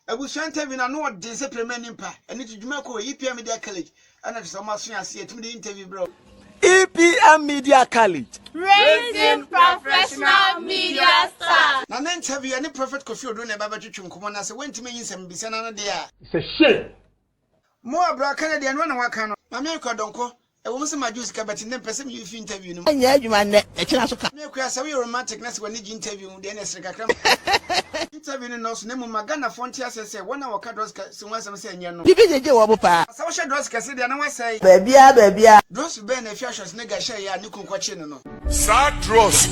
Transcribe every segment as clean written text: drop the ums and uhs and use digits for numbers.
Abusua interview no ano ɔden sɛ prɛmɛ nimpa, ɛno nti dwuma kɔ EPM Media College ɛna kyerɛ sɛ ɔmo aso ase yɛtumi de interview brɛ wo. EPM Media College. Raising professional media stars. Na ne interview ɛne Prophet Kofi Oduro na ɛba bɛtwetwe nkɔmmɔ na sɛ woantumi anyi nsɛmbisa no ano deɛ a. It's a shame. Mo abra ka no deɛ ɛnoa na waka no. Maame Akua Donkor, ɛwɔ mu sɛ magye wo sika but nnɛ mepɛ sɛ meyi wo fi interview no mu. Nyɛ adwuma nnɛ, ɛkyena nso ka. Maame Akua, sɛ woyɛ romantic na sɛ w'ani gye interview ho deɛ ɛneɛ sere kakra ma Interview no nnɔɔso na mmom ma Ghanafoɔ nte aseɛ sɛ wɔn a wɔka drugs kɛse ho asɛm sɛ ɛnyɛ no. Bibi gyegye wɔn paa. Sɛ wohyɛ drugs kɛse deɛ na woasɛe. Baabiara baabiara. Drugs bɛn na Afia Schwarzenegger hyɛeɛ a ne kunu kɔkyee no no? Saa drɔs.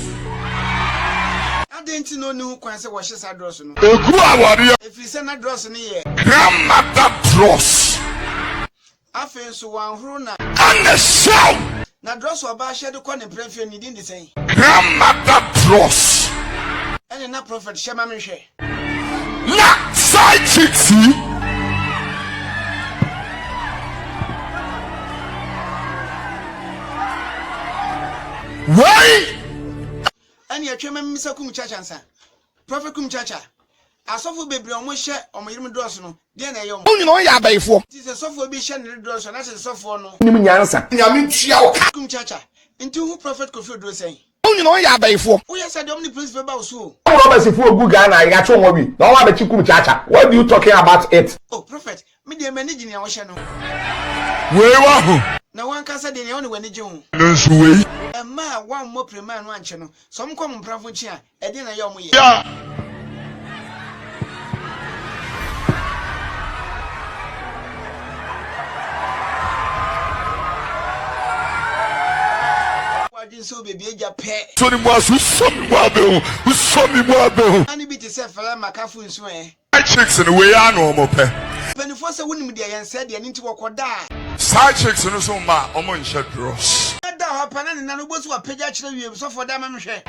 Adɛn nti na ɔnni ho kwan sɛ wɔhye saa drɔs no? Egu awareɛ. Ɛfiri sɛ na drɔs no yɛ. Grandmother drɔs. Afei nso wanhoro na. Ɛna hyɛw. Na drɔs a ɔbaa hyɛ de kɔ ne mprɛ mfeɛ no ne din de sɛn? Grandmother drɔs. Ɛne na prophet hyɛ ma menhwɛ. Na side chicks yi. Wei. Ɛne ɛtwɛn ma mimisa kum chacha nsa. Prophet kum chacha. Asɔfo bebree a wɔhyɛ wɔn yerenom drɔs no, deɛn na ɛyɛ wɔn? Wɔn nyinaa wɔyɛ abayifoɔ. Nti sɛ sɔfoɔ bi hyɛ ne yere drɔs a, na kyerɛ sɛ sɔfoɔ no. Nim nyansa. Nyame ntua wo ka. Kum chacha. Nti wohu Prophet Kofi Oduro sɛn? Wɔn nyinaa wɔyɛ abayifoɔ. Woyɛ saa deɛ wɔn ne police bɛba wo so o. Wɔn robbers foɔ gu Ghana yɛakye wɔn awie na wɔn abɛkye kum kyaakya what do you talking about it. Oh prophet me deɛ m'ani gye nea wohyɛ no. Wei wahu. Na wankasa deɛ nea wo ne w'ani gye ho. No nso wei. Mmaa a wɔammɔ piremaa no ankyɛ no, sɛ wɔkɔ wɔn mpenafo nkyen a, ɛdeɛn na ɛyɛ a wɔyɛ? Ya. W'adwene sɛ wobɛbie gya pɛ. Sɔ ne mu ase, wosɔ me mu abɛhu, wosɔ me mu abɛhu. Mmaa no bi te sɛ Fela Makafo nsu ɛ. Side chicks no wei ara na wɔn pɛ. Mpaninfoɔ sɛ wonim deɛ yɛnsɛ deɛ no nti wɔkɔ da a. Side chicks no so mma a wɔn nhyɛ drawers. Da hɔ pɛ na ne nan wobɔ so wapagya akyerɛ wiem sɔfoɔ da ma me hwɛ.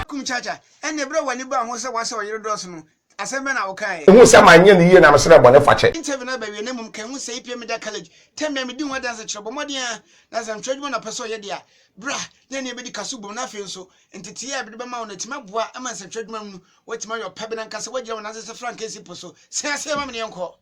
Kum Chacha, ɛnneɛ berɛ a w'ani baa ho sɛ woasɛ ɔyere dɔɔso no, asɛm bɛn na wokaeɛ? Mehuu sɛ manyɛ no yie na mesrɛɛ bɔne fakyɛ. Interview no aba awie na mmom ka hu sɛ EPA Media College tɛm bia medi ho adanse kyerɛ bɔ mmɔden ara na sɛ ntwerɛ adwuma na ɔpɛ sɛ ɔyɛ deɛ a bra na ɛne yɛbɛdi kaso bom na afei nso Ntetee a mede bɛma wo no atumi aboa ma nsɛntwerɛ adwuma mu no woatumi ayɛ ɔpa bi no ankasa woagyina wo nan ase sɛ frankaa si po so. San ase ma me na yɛnkɔ.